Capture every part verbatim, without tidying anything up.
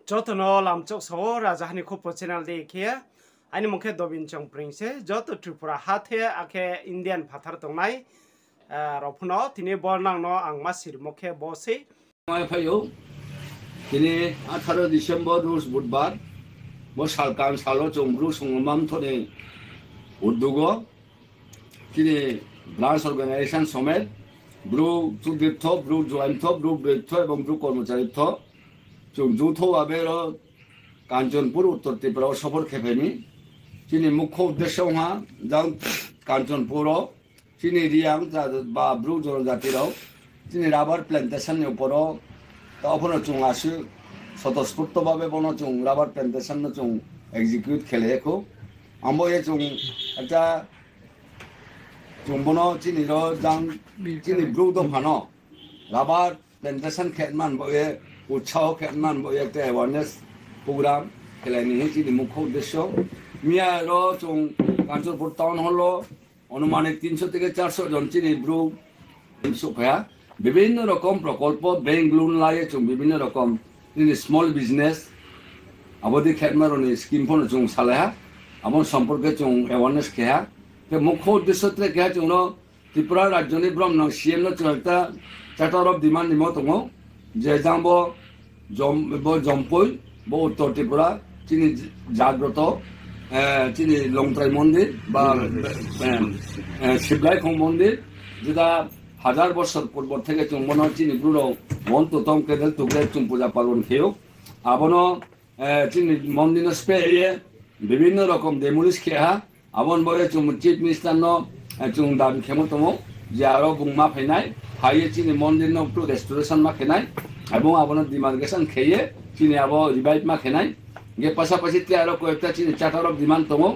Joto no lamchok sao, Rajaha ni Khupo channel dei khe. Aini mung khe Dobin Chongpring se, joto Tripura ha the, akhe Indian phathar tongnai, rao pho no tini bo nang no ang ma sirimo khe bo sei. Mai phai ou, tini atharo December, rus budbar, bo salkam sal wo chung Bru Songromma Mthoh ni uddog wo, chini branch organization somet, Bru Chudri Mthoh, Bru Juai Mthoh, Bru Broi Mthoh ebong Bru Kormochari Mthoh, chung jouthou abe ro Kanchanpur, Uttor Tripura wo sofor khe phai mi. Chini mukho uddesyo ong ha, jang Kanchanpur wo chini Reang ba Bru jonojati rao chini rubber plantation ni upor wo, taoh pho no chung asuh sotosphurto babe bo no chung rubber plantation no chung execute khe lai ye khou. Abo ye chung ekta chung bo no chini ro jang chini Bru dopha no rubber plantation khe man bo ye, utsaho khe man bo ye ekta awareness program khelai ni hi chini mukho uddesyo. Miya ro chung Kanchanpur town hall wo অনুমানিক তিনশো থেকে চারশো জন chini Bru souhphai ha. বিভিন্ন রকম প্রকল্প, bank loan la ye chung বিভিন্ন রকম chini small business, abo dei khe ma rao ni scheme pho no chung salai ha. Abo ni সম্পর্কে chung awareness khe ha. Khe mukho uddesyo tre khe ha chung no Tripura rajyo ni brom nang C M no chung ekta charter of demand nimo tong ou, je jang bo Jom-, bo Jompui, bo Uttor Tripura, chini Jagrat, chini Longtrai Mondir, ba, Siblaikhong Mondir, jeta হাজার বছর পূর্ব থেকে chung bo no chini Bru rao মন তো tom cradle to grave chung puja palon khe ou. Abo no chini mondir no speh ye বিভিন্ন রকম demolish khe ha, abo ni bo ye chung Chief Minister no chung dabi khemo tong ou, je aro bung ma phai nai, phai ye chini mondir no একটু restoration ma khe nai, ebong abo no demarcation khe ye chini abo revive ma khe nai. Hing khe পাশাপাশি tre aro কয়েকটা chini charter of demand tong ou,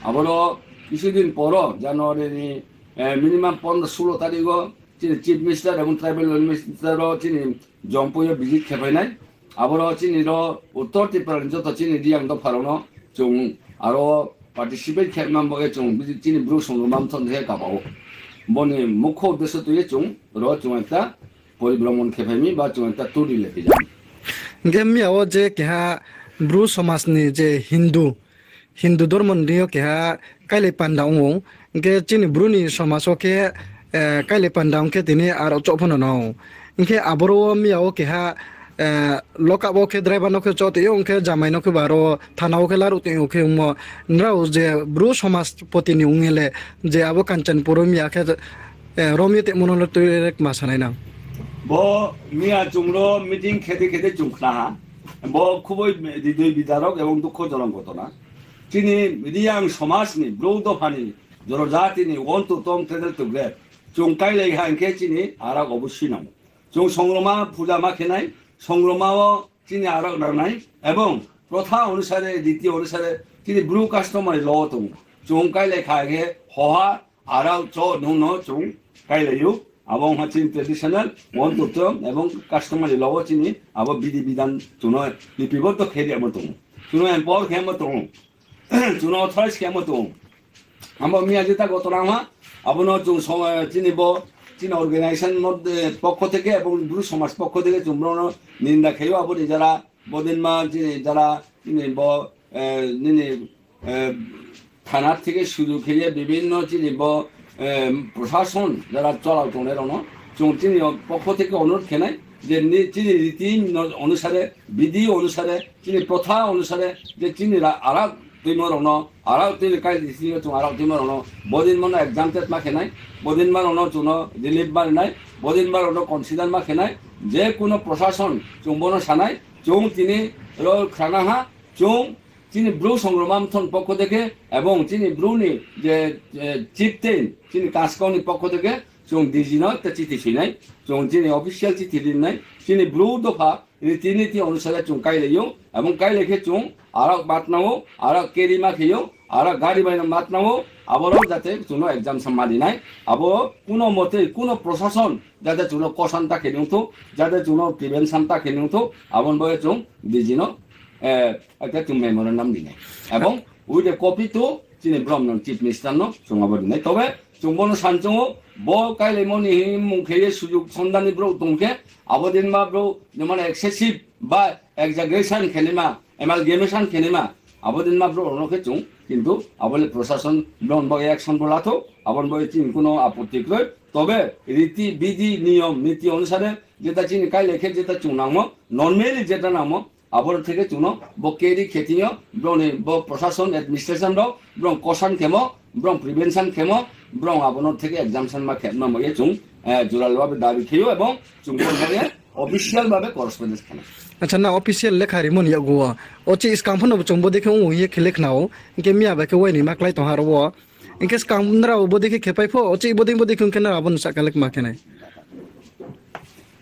abo ro কিছুদিন পর wo January ni minimum পনেরো ষোলো তারিখ wo chini Chief Minister ebong Tribal Welfare Minister ro chini Jompui yo visit khe phai nai. Abo ro chini ro Uttor Tripura ni joto chini Reang dopha rao no chung aro participate khe man bo ye chung chini Bru Songromma Mthoh ni khe kaba ou. Bo ni mukho uddesyo tui ye chung ro chung ekta পরিভ্রমণ khe phai mi ba chung ekta tour le phai ja mi. Hing khe miya wo je keha Bru somaj ni je Hindu, Hindu dormo ni deing yo keha kailai panda ong ou. Hing khe chini Bru ni somaj wo khe kailai panda ong khe tini aro choh pho no nang ou. Hing khe aboro wo miya wo keha lock up wo khe driver no khe choh tong ou, hing khe jamai no khe ba aro thana wo khe laruh tong ou khe ongmo. Nrao je Bru somaj poti ni ong ye le je abo Kanchanpur wo miya khe rom ye tongmo no le tui ye kma sanai nang. Bo miya chung ro meeting khe dei khe dei chung khna ha. Bo খুবই হৃদয় বিদারক এবং দুঃখজনক ঘটনা. Chini Reang somaj ni Bru dopha ni jonojati ni মন তো tom cradle to grave chung kailai ha hing khe chini arak অবশ্যই nang ou. Chung Songromma puja ma khe nai, Songromma wo chini arak nang nai, এবং প্রথা অনুসারে, রীতি অনুসারে chini Bru customary law wo tong ou. Chung kailai kha khe hoha arak choh nung no chung kailai ou. Abo ong ha chini traditional মন তো tom এবং customary law wo chini abo বিধি বিধান chung no লিপিবদ্ধ khe ri yamo tong ou. Chung no empower khe yamo tong ou. Chung no authorize khe yamo tong ou. Abo miya jeta ঘটনা ong ha, abo no chung chini bo, chini organization পক্ষ থেকে এবং Bru somaj পক্ষ থেকে chung bro no নিন্দা khe ou. Abo ni যারা, bodinma chini যারা, chini bo, nini থানা থেকে শুরু khe ye বিভিন্ন chini bo প্রশাসন যারা চলাও tongnai rao no chung chini পক্ষ থেকে অনুরোধ khe nai je chini রীতি অনুসারে, বিধি অনুসারে, chini প্রথা অনুসারে je chini arak tuimo rao no, arak tuini কাহিনী yo chung arak tuimo rao no bodinma no exempted ma khe nai, bodinma rao no chung no relief ma ri nai, bodinma rao no consider ma khe nai, যে কোনো প্রশাসন chung bo no sa nai, chung tini ro khrana ha, chung chini Bru Songromma Mthoh ni পক্ষ থেকে এবং chini Bru ni je chieftain chini Kanchanpur ni পক্ষ থেকে chung D G no একটা চিঠি soi nai, chung chini official চিঠি ri nai, chini Bru dopha রীতিনীতি অনুসারে chung kailai ou, এবং kailai khe chung arak ma tnang ou, arak carry ma khe ou, arak গাড়ি bai no ma tnang ou, abo rao যাতে chung no exemption ma ri nai, abo কোনো মতেই কোনো প্রশাসন যাতে chung no কষান ta khe ni ongthou, যাতে chung no prevention ta khe ni ongthou, abo ni bo ye chung D G no একটা chung memorandum ri nai. এবং with a copy to chini brom no Chief Minister no chung abo ri nai. তবে chung bo no san choung ou, bo kailaimo ni hingmung khe ye সুযোগ সন্ধানী brouh tong khe, abo dinma brouh যেমন excessive ba exaggeration khe naima, amalgamation khe naima, abo ni ma brouh rao no khe chung, kintu abo le prosason brao ni bo action bo la thou, abo ni bo chini kuno apotti kroi. Tobe riti, bidhi, niyom, niti onusare jeta chini kailai khe jeta chung nangmo, normally jeta nangmo, abo theke chung no bo carry khe thing yo, brao ni bo prosason, administration rao, brao caution khemo, brao prevention khemo, brao abo no theke exemption ma khe ma mo ye chung, eh, jural babe dabi khe ou, ebong chung bo ye official babe correspondence khe nai. Acha, na official lekha rimo ni yakgu wo, o chi skang pho no bo chung bodei khe ong ye khe le khna ou, hing khe miya bai khe uaini ma klái tong ha ro wo. Hing khe skang nrao bodei khe khe pai pho, o chi bodei bodei khe ong khe nrao abo no sahka le kma khe nai.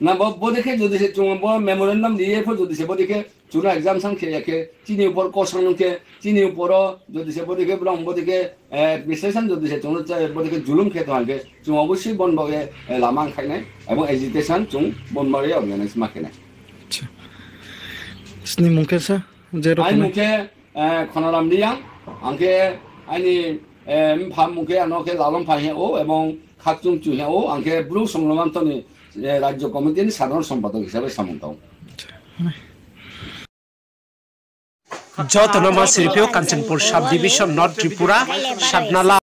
Na bo, bodei khe jodi se chung bo memorandum ri ye pho jodi se bodei khe chung no exemption khe ya khe, chini upor caution ong khe, chini upor wo jodi se bodei khe brao bodei khe, eh, administration jodi se chung no bodei khe julum khe tong ha khe, chung obossoi bo ni bo ye, eh, lama ongkhai nai, ebong agitation chung bo ni bo ye organize ma khe nai. Sni mung khe sa, je rao Aini mung khe, eh, Khonaram Reang, ang khe aini, eh, mpha mung khe ano khe Lalom Phai hing ou, ebong Khakchung Chu hing ou, ang khe Bru Songrongma Mtho ni, eh, Rajyo Committee ni sadharon sompadok hisabe samung tong. Joto no ma sirphi ou Kanchanpur Sub Division, North Tripura, Satnala.